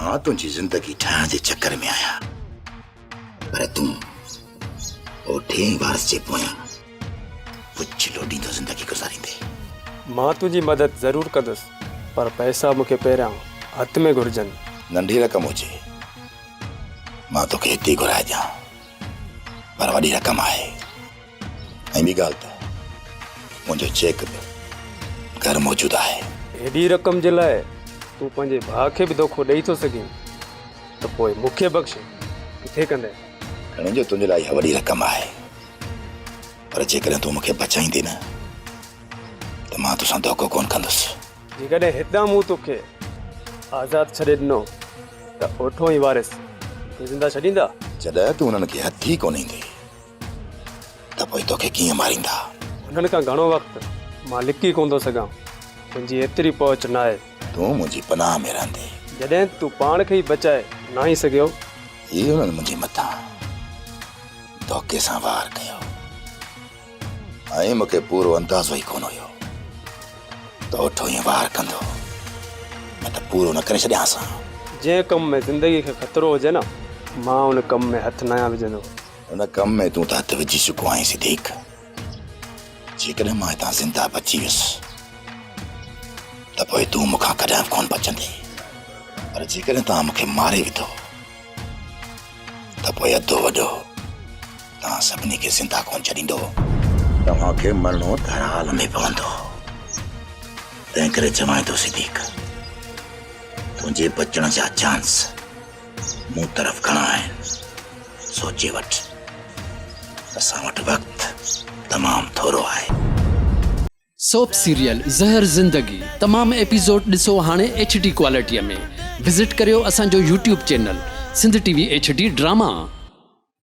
مان تنهنجي زندگي ٺاهڻ جي چڪر ۾ آهيان پر تون اوٺي ۽ وارث جي پويان پڇ لوڏيندو زندگي گذاريندين. مان تنهنجي مدد ضرور ڪندس پر پئسا مون کي پهريان هٿ ۾ گهرجن. ننڍي رقم هجي مان توکي هتي ئي گهرائي ڏيان پر وڏي رقم آهي ۽ ٻي ڳالهه ته منهنجو چيڪ به گهر موجود آهي. هيڏي رقم جي لاء تون پنهنجي ڀاء کي به دوکو ڏئي ٿو سگهين ته پوء مون کي بخش ڪٿي ڪندين؟ کڻي جو تنهنجي لاء اها وڏي رقم آهي پر جيڪڏهن تون مون کي بچائيندين نه ته مان توسان دوکو ڪونه ڪندس. جيڪڏهن هتان مون توکي آزاد ڇڏي ڏنو ته اوٺو ۽ وارث توکي زنده ڇڏيندا؟ جڏهن تون انهن کي هٿ ئي ڪونه ايندين ته پوء توکي ڪيئن ماريندا؟ انهن کان گهڻو وقت مان لڪي ڪونه ٿو سگهان. منهنجي ايتري پهچ ناهي. تون منهنجي پناهه ۾ رهندين. جڏهن تون پاڻ کي ئي بچائي ناهين سگهيو. هي انهن منهنجي مٿان ڌوڪي سان وار ڪيو ۽ مون کي پورو اندازو ئي ڪونه هيو ته اوٺو ائين وار ڪندو، نه ته پورو نه ڪري ڇڏيانس ها. جنهن ڪم ۾ زندگي کي خطرو هجي نه، مان ان ڪم ۾ هٿ ناهيان وجهندو. ان ڪم ۾ تون ته هٿ وجهي چڪو آهين صديق. جيڪڏهن مان هتان زنده بچي ويس ته پوء تون مون کان ڪڏهن به ڪونه بچندين، پر جيڪڏهن توهان مون کي ماري وڌو ته پوء ادو وڏو توهان سڀني کي زنده ڪونه ڇڏيندو. توهان کي مرڻو ته هر حال ۾ پوندو، تنهن ڪري چوانء ٿو صديق، تنهنجي بچڻ جا چانس مون طرف گهڻا آهن، سوچي وٺ. اسان وٽ وقت تمام ٿورو آهي. سوپ سيريل زهر زندگي تمام ايپيسوڊ ڏسو هاڻي ايڇ ڊي ڪوالٽي ۾ وزٽ ڪريو اسان جو YouTube channel Sindh T V H D drama.